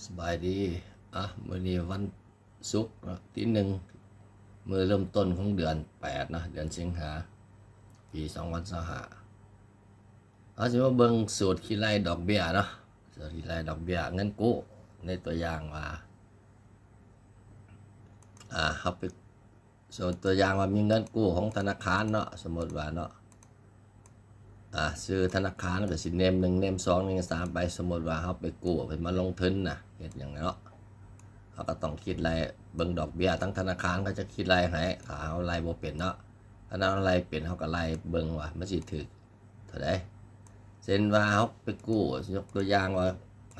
ສະບາຍດີ ອ່ະ ມື້ນີ້ວັນສຸກເນາະ ທີໜຶ່ງ ມື້ເລີ່ມຕົ້ນຂອງເດືອນແປດເນາະ ເດືອນສິງຫາ ປີສອງພັນຊາວຫ້າ ເຮົາຊິມາເບິ່ງສູດຄິດໄລ່ດອກເບ້ຍເນາະ ສູດຄິດໄລ່ດອກເບ້ຍເງິນກູ້ ໃນຕົວຢ່າງວ່າ ອ່າ ເຮົາໄປ ສົມມຸດຕົວຢ່າງວ່າມີເງິນກູ້ຂອງທະນາຄານເນາະ ສົມມຸດວ່າເນາະ ອ່າ ຊື່ທະນາຄານກໍຊິເນມໜຶ່ງ ເນມສອງ ເນມສາມໄປ ສົມມຸດວ່າເຮົາໄປກູ້ເພິ່ນມາລົງທຶນນະ ເຮັດຫຍັງເນາະ ເຮົາກໍຕ້ອງຄິດໄລ່ເບິ່ງດອກເບ້ຍ ທາງທະນາຄານເຂົາຈະຄິດໄລ່ໃຫ້ ຖ້າເຮົາໄລ່ບໍ່ເປັນເນາະ ຄັນເຮົາໄລ່ເປັນ ເຮົາກໍໄລ່ເບິ່ງວ່າມັນຊິຖືກ ເທົ່າໃດ ເຊັ່ນວ່າເຮົາໄປກູ້ ຍົກຕົວຢ່າງວ່າ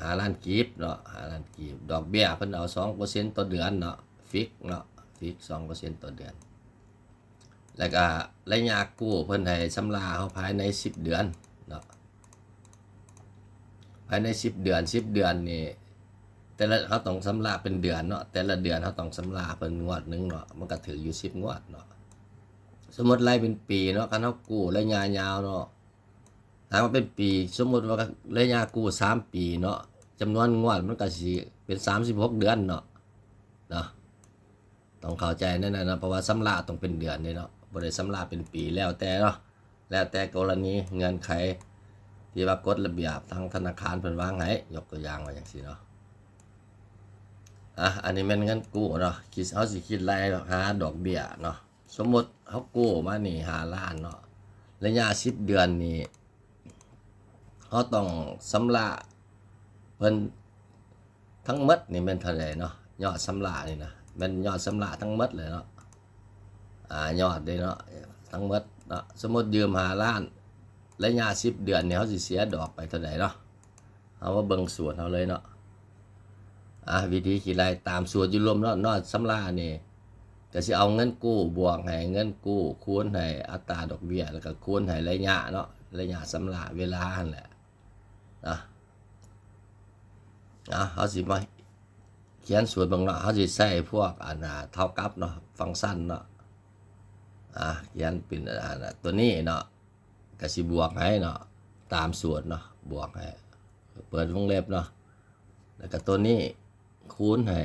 ຫ້າລ້ານກີບເນາະ ຫ້າລ້ານກີບ ດອກເບ້ຍເພິ່ນເອົາສອງເປີເຊັນຕໍ່ເດືອນເນາະ ຟິກເນາະ ຟິກສອງເປີເຊັນຕໍ່ເດືອນ ແລ້ວກະໄລຍະກູ້ເພິ່ນໃຫ້ຊຳລະເຮົາພາຍໃນສິບເດືອນເນາະ ພາຍໃນສິບເດືອນ ສິບເດືອນນີ້ ແຕ່ລະ ເຮົາຕ້ອງຊຳລະເປັນເດືອນເນາະ ແຕ່ລະເດືອນເຮົາຕ້ອງຊຳລະເພິ່ນງວດໜຶ່ງເນາະ ມັນກະຖືກຢູ່ສິບງວດເນາະ ສົມມຸດໄລ່ເປັນປີເນາະ ຄັນເຮົາກູ້ໄລຍະຍາວເນາະ ຫາກວ່າເປັນປີ ສົມມຸດວ່າໄລຍະກູ້ສາມປີເນາະ ຈຳນວນງວດມັນກະຊິເປັນສາມສິບຫົກເດືອນເນາະ ເນາະ ຕ້ອງເຂົ້າໃຈໃນນັ້ນເນາະ ເພາະວ່າຊຳລະຕ້ອງເປັນເດືອນເດ້ເນາະ ບໍ່ໄດ້ຊຳລະເປັນປີ ແລ້ວແຕ່ເນາະ ແລ້ວແຕ່ກໍລະນີເງື່ອນໄຂ ທີ່ວ່າກົດລະບຽບທາງທະນາຄານເພິ່ນວາງໃຫ້ ຍົກຕົວຢ່າງວ່າຈັ່ງຊີ້ເນາະ ອ່ະ ອັນນີ້ແມ່ນເງິນກູ້ເນາະ ຄິດ ເຮົາຊິຄິດໄລ່ຫາດອກເບ້ຍເນາະ ສົມມຸດເຮົາກູ້ມານີ້ຫ້າລ້ານເນາະ ໄລຍະສິບເດືອນນີ້ ເຮົາຕ້ອງຊຳລະເພິ່ນທັງໝົດນີ້ແມ່ນເທົ່າໃດເນາະ ຍອດຊຳລະນີ້ນະ ແມ່ນຍອດຊຳລະທັງໝົດເລີຍເນາະ ອ່າ ຍອດເດ້ເນາະ ທັງໝົດເນາະ ສົມມຸດຢືມຫ້າລ້ານ ໄລຍະສິບເດືອນນີ້ ເຮົາຊິເສຍດອກໄປເທົ່າໃດເນາະ ເຮົາມາເບິ່ງສູດເຮົາເລີຍເນາະ ອ່າ ວິທີຄິດໄລ່ຕາມສູດຢູ່ລົມເນາະ ຍອດຊຳລະນີ້ ກໍຊິເອົາເງິນກູ້ບວກໃຫ້ເງິນກູ້ ຄູນໃຫ້ອັດຕາດອກເບ້ຍ ແລ້ວກໍຄູນໃຫ້ໄລຍະເນາະ ໄລຍະຊຳລະເວລາຫັ້ນແຫຼະ ນະ ເອົາ ເຮົາຊິມາຂຽນສູດເບິ່ງເນາະ ເຮົາຊິໃຊ້ພວກ ອັນ ອ່າ ເທົ່າກັບເນາະ ຟັງຊັນເນາະ ອ່າ ຂຽນເປັນ ອັນ ຕົວນີ້ເນາະ ກໍຊິບວກໃຫ້ເນາະ ຕາມສູດເນາະ ບວກໃຫ້ ເປີດວົງເລັບເນາະ ແລ້ວກໍຕົວນີ້ ຄູນໃຫ້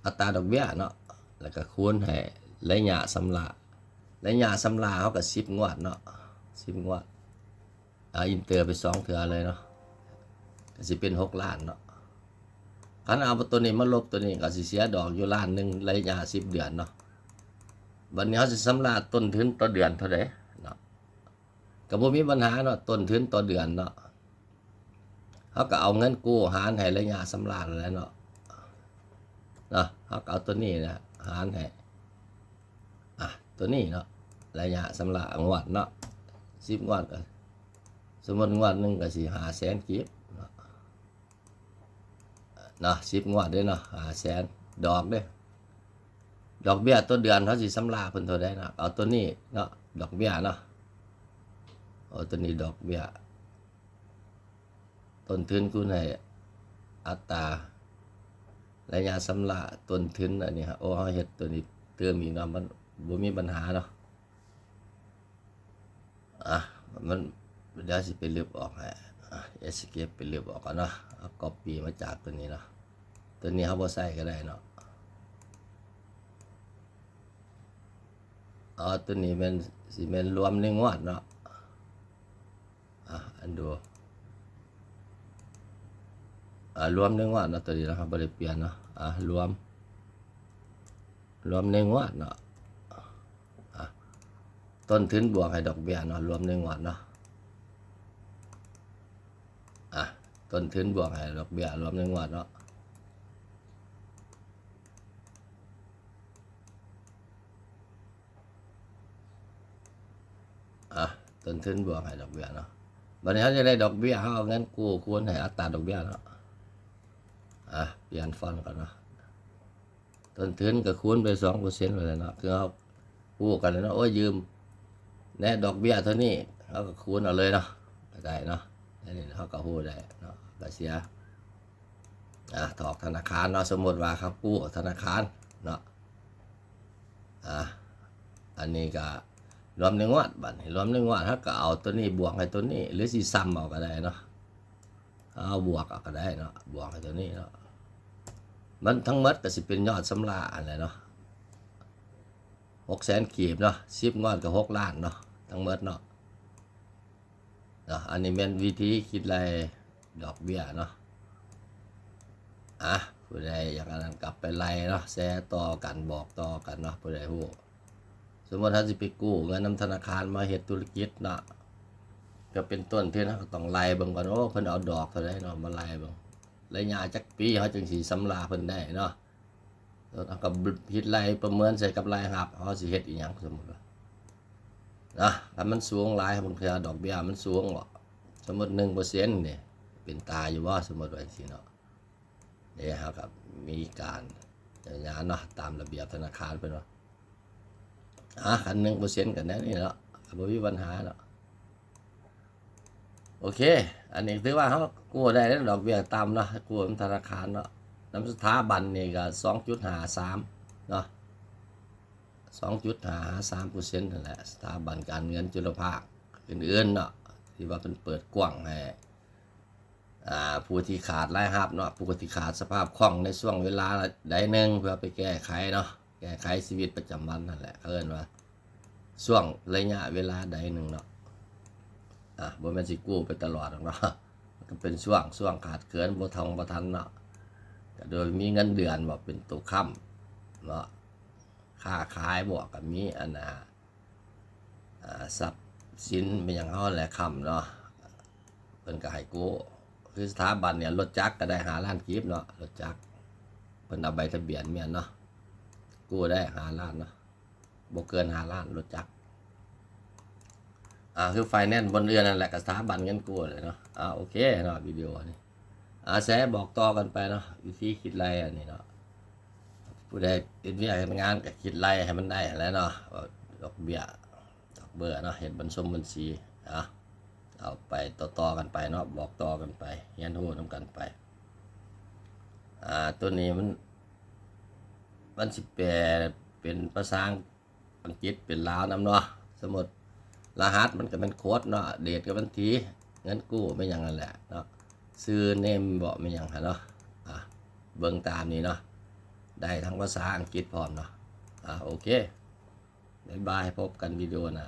ອັດຕາດອກເບ້ຍເນາະ ແລ້ວກໍຄູນໃຫ້ໄລຍະຊຳລະ ໄລຍະຊຳລະເຮົາກໍສິບງວດເນາະ ສິບງວດ ອ່າ ເອັນເຕີໄປສອງເທື່ອເລີຍເນາະ ກໍຊິເປັນຫົກລ້ານເນາະ ຄັນເອົາຕົວນີ້ມາລົບຕົວນີ້ ກໍຊິເສຍດອກຢູ່ລ້ານໜຶ່ງໄລຍະສິບເດືອນເນາະ ບັດນີ້ເຮົາຊິຊຳລະຕົ້ນທຶນຕໍ່ເດືອນເທົ່າໃດເນາະ ກໍບໍ່ມີບັນຫາເນາະ ຕົ້ນທຶນຕໍ່ເດືອນເນາະ ເຮົາກໍເອົາເງິນກູ້ຫານໃຫ້ໄລຍະຊຳລະນັ້ນແຫຼະເນາະ ເນາະ ເຮົາກໍເອົາຕົວນີ້ນະຫານໃຫ້ ອ່ະ ຕົວນີ້ເນາະ ໄລຍະຊຳລະງວດເນາະ ສິບງວດກໍ ສົມມຸດງວດໜຶ່ງກໍຊິຫ້າແສນກີບເນາະ ເນາະ ສິບງວດເດ້ເນາະ ຫ້າແສນ ດອກເດ້ ດອກເບ້ຍຕໍ່ເດືອນເຮົາຊິຊຳລະເພິ່ນເທົ່າໃດເນາະ ເອົາຕົວນີ້ເນາະ ດອກເບ້ຍເນາະ ເອົາຕົວນີ້ດອກເບ້ຍ ຕົ້ນທຶນຄູນໃຫ້ອັດຕາໄລຍະຊຳລະຕົ້ນທຶນ ອັນນີ້ ໂອ້ ເຮົາເຮັດຕົວນີ້ຕື່ມອີກເນາະ ມັນບໍ່ມີບັນຫາເນາະ ອ່ະ ມັນ ດຽວຊິໄປລຶບອອກໃຫ້ ອ່ະ ເອສເຄບ ໄປລຶບອອກກ່ອນເນາະ ເອົາກັອບປີ້ມາຈາກຕົວນີ້ເນາະ ຕົວນີ້ເຮົາບໍ່ໃສ່ກໍໄດ້ເນາະ ເອົາ ຕົວນີ້ແມ່ນ ຊິແມ່ນລວມໃນງວດເນາະ ອ່ະ ອັນດູ ອ່າ ລວມໃນງວດເນາະ ຕົວນີ້ເນາະ ເຮົາບໍ່ໄດ້ປ່ຽນເນາະ ອ່າ ລວມ ລວມໃນງວດເນາະ ອ່າ ຕົ້ນທຶນບວກໃຫ້ດອກເບ້ຍເນາະ ລວມໃນງວດເນາະ ອ່າ ຕົ້ນທຶນບວກໃຫ້ດອກເບ້ຍ ລວມໃນງວດເນາະ ອ່ະ ຕົ້ນທຶນບວກໃຫ້ດອກເບ້ຍເນາະ ບັດນີ້ເຮົາຈະໄດ້ດອກເບ້ຍ ເຮົາເອົາເງິນກູ້ຄູນໃຫ້ອັດຕາດອກເບ້ຍເນາະ ອ່ະ ປ່ຽນຟອນກ່ອນເນາະ ຕົ້ນທຶນກໍຄູນໄປສອງເປີເຊັນໄປແລ້ວເນາະ ຄືເຮົາຮູ້ກັນແລ້ວເນາະ ໂອ້ຍ ຢືມແນ່ດອກເບ້ຍເທົ່ານີ້ ເຮົາກໍຄູນເອົາເລີຍເນາະ ກໍໄດ້ເນາະ ອັນນີ້ເຮົາກໍຮູ້ໄດ້ເນາະ ກໍເສຍ ອ່າ ຖອກທະນາຄານເນາະ ສົມມຸດວ່າເຮົາກູ້ທະນາຄານເນາະ ອ່າ ອັນນີ້ກໍລວມໃນງວດ ບັດນີ້ລວມໃນງວດ ເຮົາກໍເອົາຕົວນີ້ບວກໃຫ້ຕົວນີ້ ຫຼືຊິຊ້ຳເອົາກໍໄດ້ເນາະ ເອົາບວກເອົາກໍໄດ້ເນາະ ບວກໃຫ້ຕົວນີ້ເນາະ ມັນທັງໝົດກໍຊິເປັນຍອດຊຳລະຫັ້ນແຫຼະເນາະ ຫົກແສນກີບເນາະ ສິບງວດກໍຫົກລ້ານເນາະ ທັງໝົດເນາະ ເນາະ ອັນນີ້ແມ່ນວິທີຄິດໄລ່ດອກເບ້ຍເນາະ ອ່ະ ຜູ້ໃດຢາກອັນນັ້ນກໍໄປໄລ່ເນາະ ແຊຕໍ່ກັນ ບອກຕໍ່ກັນເນາະ ຜູ້ໃດຮູ້ ສົມມຸດເຮົາຊິໄປກູ້ເງິນນຳທະນາຄານມາເຮັດທຸລະກິດເນາະ ກໍເປັນຕົ້ນ ເຮົາກໍຕ້ອງໄລ່ເບິ່ງກ່ອນ ໂອ້ ເພິ່ນເອົາດອກເທົ່າໃດເນາະ ມາໄລ່ເບິ່ງ ໄລຍະຈັກປີເຮົາຈຶ່ງຊິຊຳລະເພິ່ນໄດ້ເນາະ ເຮົາກໍຄິດໄລ່ປະເມີນໃສ່ກັບລາຍຮັບ ເຮົາຊິເຮັດອີ່ຫຍັງ ສົມມຸດວ່າ ນະ ຄັນມັນສູງຫຼາຍ ບາງເທື່ອດອກເບ້ຍມັນສູງເນາະ ສົມມຸດໜຶ່ງເປີເຊັນນີ້ ເປັນຕາຢູ່ບໍ່ ສົມມຸດວ່າຈັ່ງຊີ້ເນາະ ນີ້ເຮົາກໍມີການຍານເນາະ ຕາມລະບຽບທະນາຄານເພິ່ນວ່າ ອ່າ ຄັນໜຶ່ງເປີເຊັນກໍແນວນີ້ເນາະ ກໍບໍ່ມີບັນຫາເນາະ ໂອເຄ ອັນນີ້ຖືວ່າເຮົາກູ້ໄດ້ເດ້ ດອກເບ້ຍຕ່ຳເນາະ ກູ້ນຳທະນາຄານເນາະ ນຳສະຖາບັນນີ້ກໍສອງຈຸດຫ້າສາມເນາະ ສອງຈຸດຫ້າຫາສາມເປີເຊັນນັ້ນແຫຼະ ສະຖາບັນການເງິນຈຸລະພາກອື່ນໆເນາະ ທີ່ວ່າເພິ່ນເປີດກວ້າງໃຫ້ ອ່າ ຜູ້ທີ່ຂາດລາຍຮັບເນາະ ຜູ້ທີ່ຂາດສະພາບຄ່ອງໃນຊ່ວງເວລາໃດໜຶ່ງ ເພື່ອໄປແກ້ໄຂເນາະ ແກ້ໄຂຊີວິດປະຈຳວັນນັ້ນແຫຼະ ເຂົາເອີ້ນວ່າຊ່ວງໄລຍະເວລາໃດໜຶ່ງເນາະ ອ່າ ບໍ່ແມ່ນຊິກູ້ໄປຕະຫຼອດດອກເນາະ ມັນກໍເປັນຊ່ວງ ຊ່ວງຂາດເຂີນ ບໍ່ທ່ອງບໍ່ທັນເນາະ ກໍໂດຍມີເງິນເດືອນບໍ່ເປັນໂຕຄ້ຳເນາະ ຄ້າຂາຍບໍ່ ກໍມີອັນນ່າ ອ່າ ຊັບສິນແມ່ນຫຍັງເຮົາແຫຼະຄ້ຳເນາະ ເພິ່ນກໍໃຫ້ກູ້ ຄືສະຖາບັນນີ້ ລົດຈັກກໍໄດ້ຫ້າລ້ານກີບເນາະ ລົດຈັກ ເພິ່ນເອົາໃບທະບຽນແມ່ນເນາະ ກູ້ໄດ້ຫ້າລ້ານເນາະ ບໍ່ເກີນຫ້າລ້ານ ລົດຈັກ ອ່າ ຄືໄຟແນນສ໌ບ່ອນອື່ນນັ້ນແຫຼະ ກໍສະຖາບັນເງິນກູ້ແຫຼະເນາະ ອ່າ ໂອເຄເນາະ ວິດີໂອນີ້ ອາ ແຊບອກຕໍ່ກັນໄປເນາະ ວິທີຄິດໄລ່ອັນນີ້ເນາະ ຜູ້ໃດເຮັດວຽກເຮັດງານກໍຄິດໄລ່ໃຫ້ມັນໄດ້ຫັ້ນແຫຼະເນາະ ດອກເບ້ຍ ດອກເບ້ຍເນາະ ເຮັດບັນຊົງບັນຊີ ເອົາ ເອົາໄປຕໍ່ໆກັນໄປເນາະ ບອກຕໍ່ກັນໄປ ຮຽນຮູ້ນຳກັນໄປ ອ່າ ຕົວນີ້ມັນ ມັນຊິແປເປັນພາສາ ອັງກິດເປັນລາວນຳເນາະ ສົມມຸດລະຫັດມັນກໍແມ່ນໂຄດເນາະ ເດດກັບວັນທີ ເງິນກູ້ແມ່ນຫຍັງຫັ້ນແຫຼະເນາະ ຊື່ເນມເບາະແມ່ນຫຍັງຫັ້ນເນາະ ອ່າ ເບິ່ງຕາມນີ້ເນາະ ໄດ້ທັງພາສາອັງກິດພ້ອມເນາະ ອ່າ ໂອເຄ ບາຍບາຍ ພົບກັນວິດີໂອໜ້າ.